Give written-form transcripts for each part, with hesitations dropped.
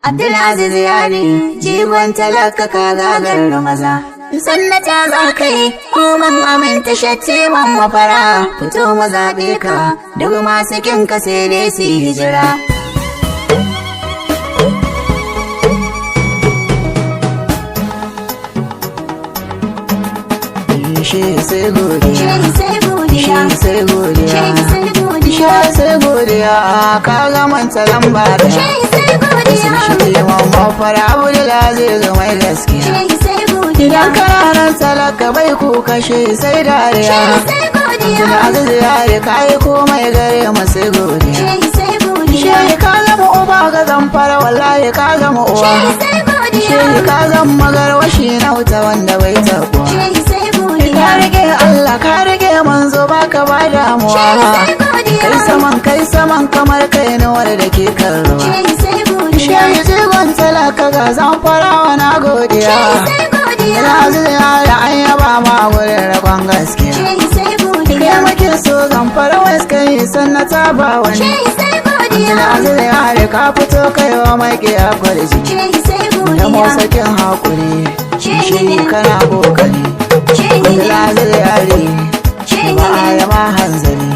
Abdulaziz Yari, jigon talaka ka gagarar maza. Sannata za ka yi, mun aminta shattiman mafara, fito mu zaɓe ka, duk masu kin ka sai dai su yi hijira. Shi sai godiya. Shehi sai godiya. Shi sai godiya. Shehi sai godiya. Shi sai godiya. Ka ga manta lamba da. Shehi sai godiya. Shi man mafara Abdulaziz mai gaskiya. Shehi sai godiya. Idan kana nan talaka bai kuka shi sai dariya. Shehi sai godiya. Abdulaziz ya ka yi komai gare mu sai godiya. Shehi sai godiya. Shehi ka zama uba ga Zamfara, wallahi ka zama uwa. Shehi sai godiya. Shehi ka zama garwashi na wuta wanda bai tabuwa. Shehi sai godiya. Ka rike Allah, ka rike manzo, baka ba damuwa. Shehi sai godiya. Kai saman, kai saman kamar kai nuwar da ke kan ruwa. Shehi sai godiya. Shehi jigon talaka ga Zamfarawa na godiya. Shehi sai godiya. Ina zuwa da an yaba ma wurin rabon gaskiya. Shehi sai godiya. Kai muke so Zamfara West, kai sannata ba wani. Shehi sai godiya. Ina zuwa da ka fito kaiwa maƙiya kwarji. Shehi sai Da godiya. motsakin haƙuri. Shehi Shehi ne. kana kokari. Shehi ne. Abdulaziz Yari Shehi ba a ne. yama hanzari.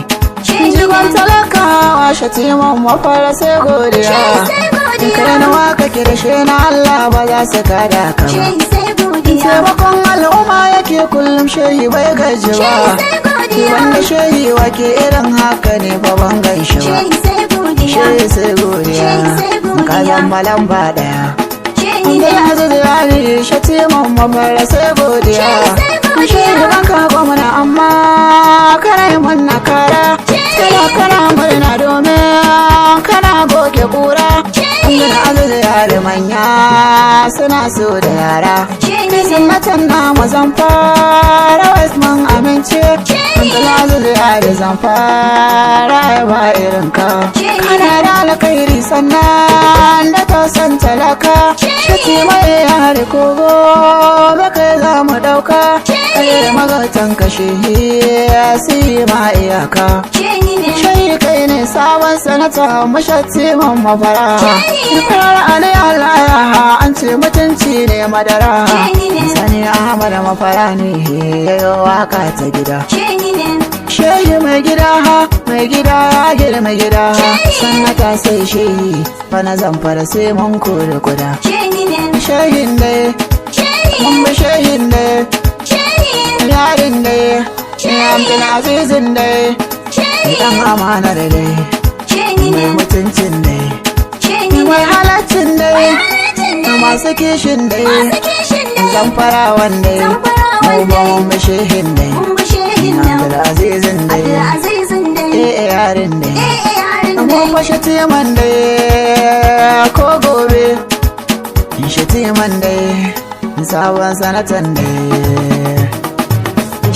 Shehi ne. Jigon talakawa shatiman mafara sai godiya. Shehi sai godiya. Karnuwa ka kirshe na Allah ba za su kada ka ba. Shehi sai godiya. Taimakon al'umma yake kullum, shehi bai gaji ba. Shehi sai godiya. Wanda shehi wake irin haka ne fa ban gaishe ba. Shehi sai godiya. Shehi sai godiya. Shehi sai godiya. Ka zama lamba daya. Shehi ne. Abdulaziz Yari shatiman mafara sai godiya. Shehi sai godiya. Shehi banka gwamna amma kana yi murna kara. Kana kana murna domin kana goge kura. Shehi. Abdulaziz Yari manya suna so da yara. Shehi ne. Sannatan namu Zamfara West mun amince. Abdulaziz Yari Zamfara ya ba irin ka. Shehi. Kana da alkhairi sannan da tausan talaka. Shati mai yare kogo baka za mu dauka. Kare magautan kashe ya ma iyaka. Shehi ne. Shayi kai ne sabon sanata mashatti man mafara. Farar ali Allah ya an ce mutunci ne madara. Sani Ahmad mafara ne yayo waka ta gida. Shehi ne. Shehi mai gida ha, mai gida ya girma gida. Sannata sai shehi bana Zamfara sai mun kore kuda. Shehi ne. Shehin dai, Shehi. mun bi shehin dai, Shehi. yarin dai, Abdulazizin dai, Shehi. dan amanar dai, Shehi mai ne. mutuncin dai, Shehi ne. mai halaccin dai, Halaccin ne. masu kishin dai, Masu kishin ne. Zamfarawan dai, Zamfarawan mu ba mun bi shehin dai, Mun bi shehin nan. Abdulazizin dai, Abdulazizin dai. eh yarin dai. Eh yarin Mun dai. fa shatiman dai ko gobe, shatiman dai, sabon sanatan dai.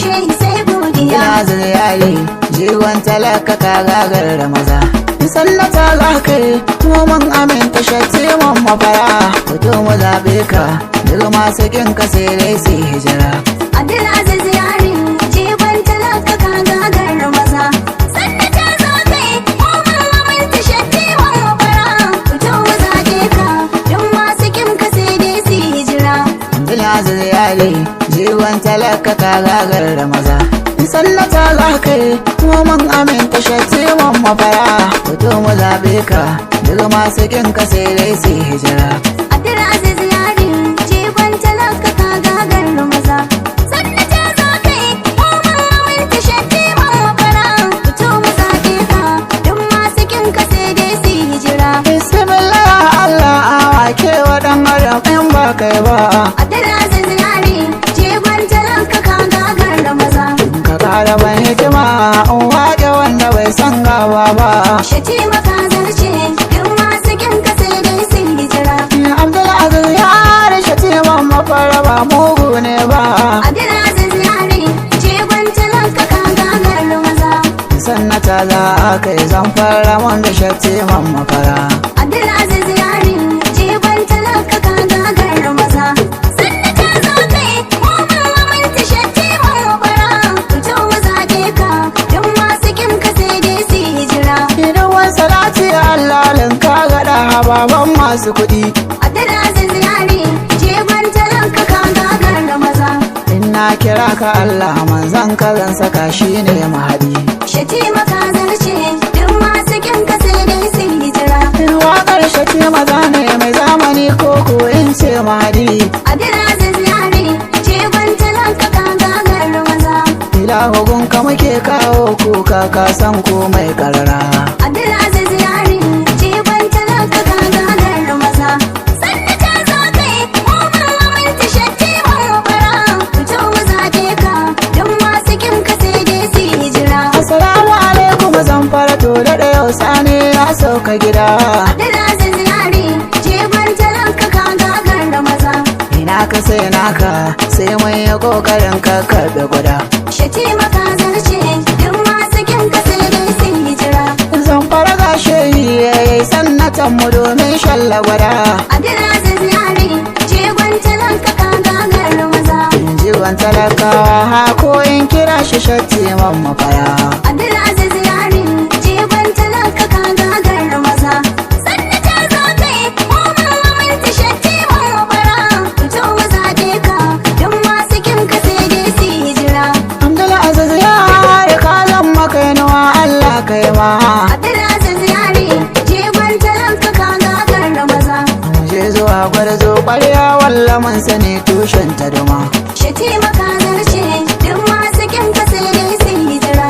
Shehi sai godiya. Ina zuriyari jigon talaka ka gagar da maza. Sallata za ka yi mu mun aminta shatiman mafara, fito mu zaɓe ka, duk masu kin ka sai dai su yi hijira. Abdulaziz Yari, jigon talaka ka gagar maza. Sannata zo kai, mu mun aminta shattiman mafara. Fito mu zaɓe ka, don masu kin ka sai dai su yi hijira. Ina zuriyari jigon talaka ka gagar da maza. Sallata za ka yi mu mun aminta shatiman mafara, fito mu zaɓe ka, duk masu kin ka sai dai su yi hijira. Abdulaziz Yari, jigon talaka ka gagar maza. Sannata zo kai, mu mun aminta shattiman mafara. Fito mu zaɓe ka, don masu kin ka sai dai su yi hijira. Bismillah Allah awa ke wa ɗan adam in ba kai ba. Abdulaziz Yari, jigon talaka ka gagar maza. Ka ƙara ban hikima in waƙe wanda bai san gaba ba. Shatima ka zarce, duk masu kin ka sai dai sun hijira. Abdulaziz ya rishe timan mafara ba mugu ne ba. Abdulaziz Yari, jigon talaka ka gagar maza. Sannata za a kai Zamfara wanda shatiman mafara. Abdulaziz Yari, jigon talaka ka gagar maza. Sannata zo kai, mu mun aminta shatiman mafara. Fito mu zaɓe ka, duk masu kin ka sai dai su hijira. Idan wani salati Allah linka gaɗa baban masu kuɗi. kuɗi. Abdulaziz Yari, jigon talaka ka gagar maza. In na kira ka Allah manzan ka zan saka shi ne mahadi. Shatima ka zarce, duk masu kin ka sai dai su hijira. In waƙar shati maza ne mai zamani koko in ce mahadi. Abdulaziz Yari, jigon talaka ka gagar maza. Ilahu ka muke kawo kuka ka san komai karara. Abdulaziz Yari, jigon talaka ka gagar maza. Sannata za ka yi, mu mun aminta Shatima mu fara. Fito mu zaɓe ka, duk masu kin ka sai dai su hijira. Assalamu alaikum zan fara to da yau sani ya sauka gida. Abdulaziz Yari, jigon talaka ka gagar maza. Ina ka sai naka sai mun yi kokarin ka karɓe guda. Shatima ka zarce, duk masu kin ka sai dai su hijira. Zan fara gashe yayi sannatan mu domin shalla gwada. Abdulaziz Yari, jigon talaka ka gagar maza. In jigon talakawa ha ko in kira shi shatti man mafara. Abdulaziz Yari, jigon talaka ka gagar maza. Sannata za ka yi, mu mun aminta Shatima mu fara. Fito mu zaɓe ka, duk masu kin ka sai dai su hijira. Abdul Aziz ya ka zan maka inuwa Allah kai ma. Abdulaziz Yari, jigon talaka ka gagar maza. Je zuwa gwarzo ƙwarya walla mun sani tushen ta duma. Shatima ka zarce, duk masu kin ka sai dai su hijira.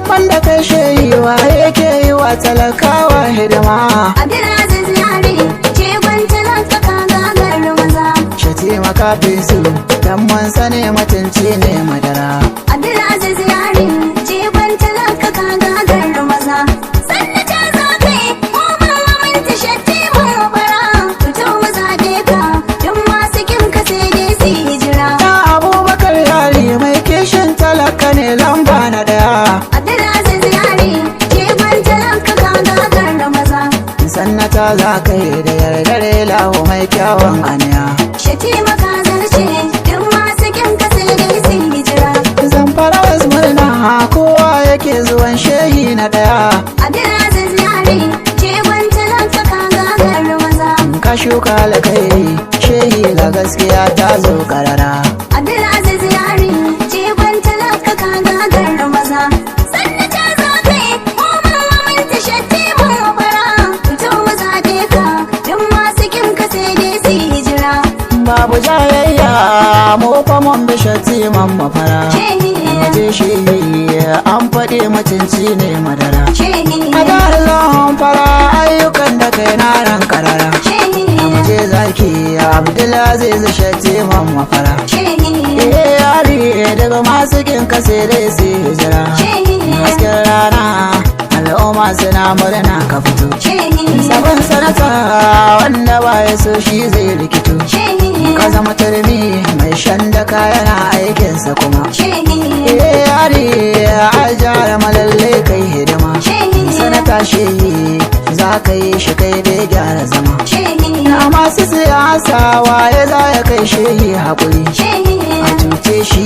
Banda kai shehi wa yake yi wa talakawa hidima. Abdulaziz Yari, jigon talaka ka gagar maza. Shatima kafin su dan mun sani mutunci ne madara. Abdulaziz Yari, jigon talaka ka gagar maza. Sannata za ka yi, mu mun aminta Shatima mu fara. Fito mu zaɓe ka, duk masu kin ka sai dai su hijira. Ya Abubakar yari mai kishin talaka ne lamba na daya. Abdulaziz Yari, jigon talaka ka gagar maza. Sannata za ka yi da yardar lahu mai kyawun aniya. Shatima ka zarce, duk masu kin ka sai dai su hijira. Zamfara wasu murna kowa yake zuwan shehi na daya. Abdulaziz Yari, jigon talaka ka gagar maza. Ka shuka alkhairi shehi ga gaskiya ta zo karara. Abdulaziz Yari, jigon talaka ka gagar maza. Sannata za ka yi, mu mun aminta Shatima mu fara. Fito mu zaɓe ka, duk masu kin ka sai dai su hijira. Babu jayayya mu fa mun bi shatiman mafara. Shehi, Je shehi an faɗi mutunci ne madara. shehi, A jihar Zamfara ayyukan da kai na ran karara. shehi, Je zaki Abdulaziz shatiman mafara. shehi, Eh yari daga masu kin kase dai su hijira. shehi, Hasken rana al'umma suna murna ka fito. shehi, Sabon sanata wanda ba ya so shi zai rikito. shehi, Ka zama turmi mai shan daka yana aikinsa kuma. shehi, Eh yari a jihar malalle kai hidima. shehi, Sanata shehi za ka yi shi kai dai gyara zama. shehi, Na masu siyasa waye za ya kai shehi haƙuri. shehi, A cuce shi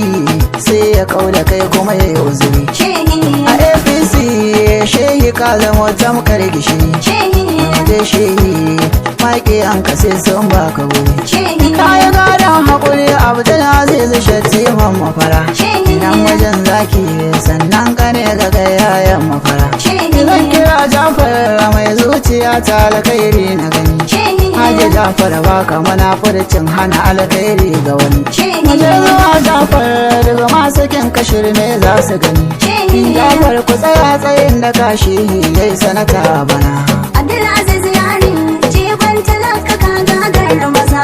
sai ya kauda kai kuma ya yi uzuri. shehi, A APC shehi ka zama tamkar gishiri. shehi, Je shehi maƙi an ka sai sun baka wuri. shehi, Kayi gadon haƙuri Abdulaziz Shattiman mafara. shehi, Nan wajen zaki sannan ka ne ga kai yayan mafara. shehi, Zan kira Jafar mai zuciya ta alkhairi na gani. shehi, Haji Jafar baka munafurcin hana alkhairi ga wani. shehi, Muje zuwa Jafar daga masu kin kashir ne za su gani. shehi. Jafar ku tsaya tsayin da kashi yayi sanata bana. Abdulaziz Yari, jigon talaka ka gagar maza.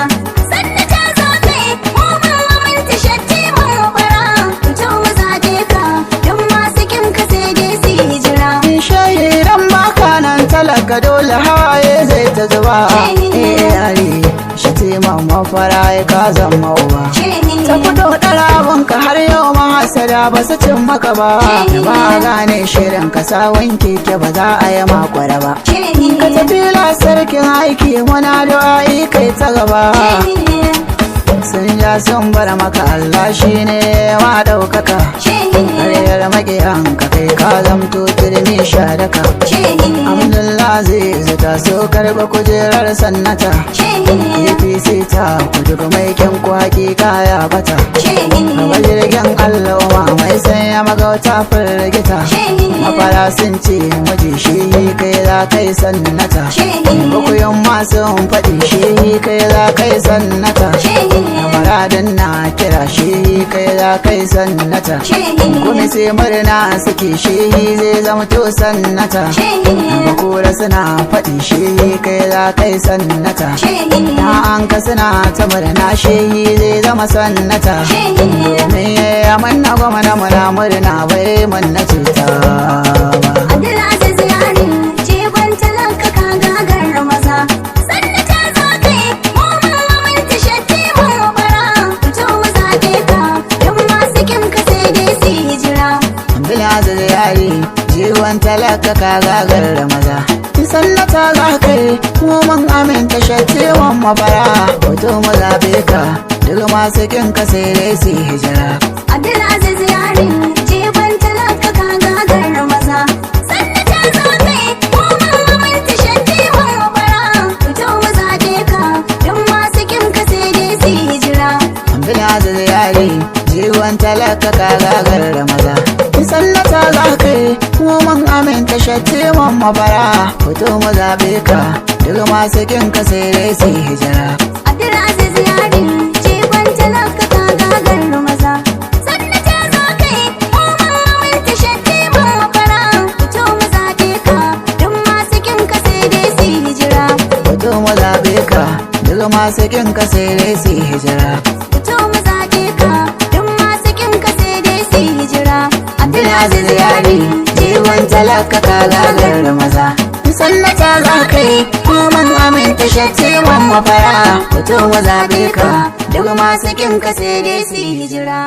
Sannata za ka yi, mu mun aminta Shatima mu fara. Fito mu zaɓe ka, duk masu kin ka sai dai su hijira. Shayi dan baka nan talaka dole hawaye zai ta zuba. Eh yari shi timan mafara ya ka zama uba. Shehi, Ta fito ɗarabunka har yau mahasada ba su cin maka ba. Ba a gane shirin ka sawun keke ba za a yi makwara ba. shehi, Ka tafi sarkin aiki muna du'a'i kai ta gaba. shehi, Sun ja sun bar maka Allah shi ne wa ɗaukaka. shehi. Karyar makiyan ka kai ka zamto turmi sharaka. Shehi. Abdullahi ta so karɓa kujerar sannata. Shehi. APC ta kudu mai kyan kwaki kaya bata. Shehi. Gaba jirgin Allah mai sanya magauta firgita. Shehi. Mafara sun ce miji shi kai za kai sannata. Shehi. Bukuyin masu faɗi shi kai za kai sannata. Shehi. Maradin na kira shi kai za kai sannata. Shehi. Kuma sai murna suke shi zai zama to sannata. Shehi. Bakura suna faɗi shi kai za kai sannata. Shehi. Na an ka suna ta murna shi zai zama sannata. Shehi. Domin ya manna gwamna muna murna bai manna cuta ba. Abdulaziz Yari, jigon talaka ka gagar maza. Sannata za ka yi, mu mun aminta Shattiman Mafara. Fito mu zaɓe ka, don masu kin ka sai dai su yi hijira. Abdulaziz Yari, jiwon talaka ka gagar da maza. Sannata za ka yi, mu mun aminta Shattiman Mafara. Fito mu zaɓe ka, duk masu kin ka sai dai su yi hijira. Abdulaziz Yari, jigon talaka ka gagar maza. Sannata za ka yi, mu mun aminta Shattiman Mafara. Fito mu zaɓe ka, don masu kin ka sai dai su yi hijira. Abdulaziz Yari, jiwon talaka ka gagar da maza. Sannata za ka yi, mu mun aminta Shattiman Mafara. Fito mu zaɓe ka, duk masu kin ka sai dai su yi hijira. Abdulaziz Yari, jigon talaka ka gagar maza. Sannata za ka yi, mu mun aminta Shattiman Mafara. Fito mu zaɓe ka, don masu kin ka sai dai su yi hijira. Fito mu zaɓe ka, duk masu kin ka sai dai su yi hijira. Fito mu zaɓe ka, don masu kin ka sai dai su yi hijira. Abdulaziz Yari, jiwon talaka ka gagar da maza. Sannata za ka yi, mun aminta Shattiman Mafara. Fito mu zaɓe ka, duk masu kin ka Sai dai su yi hijira.